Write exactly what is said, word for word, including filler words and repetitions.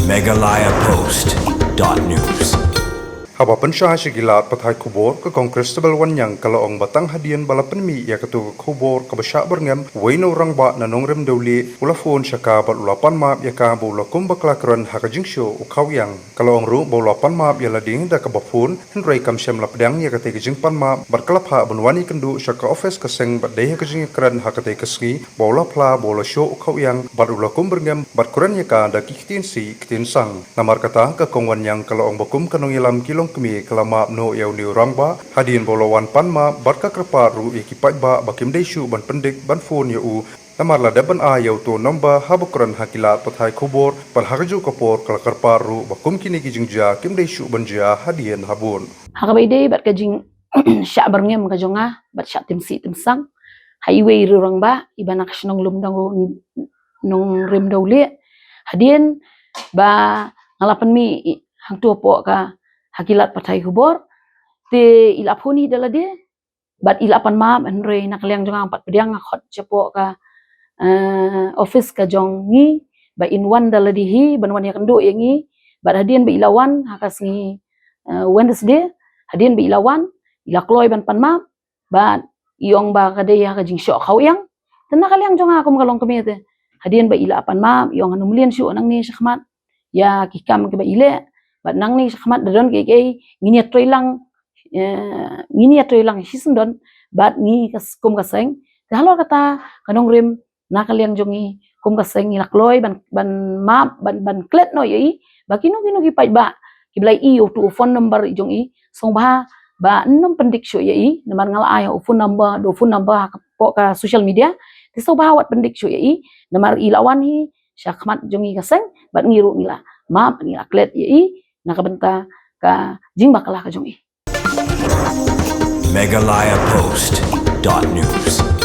Meghalaya Post dot news. Haba pynshai sha ki lad pathai khubor, ka Kong Christabel Wanniang ka la ong ba tang hadien ba la pynmih ïa kato ka khubor kaba shah byrngem, uwei na u rangbah na Nongrim Dewlieh u la phone sha ka bad u la pan map ïa ka ba u la kum bakla kren ha ka jingshoh u Khawiang. Ka la ong ruh ba u la pan map ïa lade da kaba phone, hynrei kam shym la pdiang ïa katei ka jingpan map bad ka la phah ban wan ïakynduh sha ka office ka seng bad dei ha ka jingïakren ha katei ka sngi ba u la phla ba u la shoh u Khawiang bad u la kum byrngem bad kren ïa ka da ki ktien sih ktien sang. Namar kata ka Kong Wanniang ka la ong ba kum ka nongïalam ki longkmie ka la map noh ïa une u rangbah hadien ba u la wan pan map bad ka kyrpad ruh ïa ki paidbah ba kim dei shuh ban pyndik ban phone ïa u, namar la dep ban ai ïa uto u number haba kren ha ki lad pathai khubor bad ha kajuh ka por ka la kyrpad ruh ba kum kine ki jingjia kim dei shuh ban jia hadien habud. Ha kaba ïadei bad ka jingshah byrngem ka jong nga bad shah tim sih tim sang ha iwei i rangbah iba na ka shnong Lumdong Nongrim Dewlieh, hadien ba nga la pynmih hangto hapoh ka ha ki lad pathai khubor, te i la phone hi da lade bad i la pan map, hynrei na ka liang jong nga pat pdiang, nga khot shapoh ka eh, office ka jong ngi ba in wan da lade hi ban wan ïakynduh ïa ngi. Bad hadien ba i la wan ha ka sngi eh, Wednesday, hadien ba i la wan, i la kloi ban pan map bad i ong ba ka dei ha ka jingshoh Khawiang. Te na ka liang jong nga kum ka longkmie te, hadien ba i la pan map, i ong ngam mlien shuh nangne shakhmat ïa ki kam kiba i leh, bad nangne shakhmat da don kiei kiei ngin ïatreilang, eh, ngin ïatreilang shisyndon bad ngi ka s-, kum ka seng. Te halor kata ka Nongrim, na ka liang jong ngi kum ka seng ngi la kloi ban, ban map, ban, ban klet noh ïa i ba kino kino ki paidbah kiba la ïoh uto u phone number jong i, sngewbha ba nym pyndik shuh ïa i, namar nga la ai u phone number, da u phone number hapoh ka social media. Te sngewbha wat pyndik shuh ïa i, namar i la wan hi shakhmat jong ngi ka seng bad ngi ruh ngi la map, ngi la klet ïa i na ka bynta ka jingbakla ka jong i. Meghalaya Post dot news.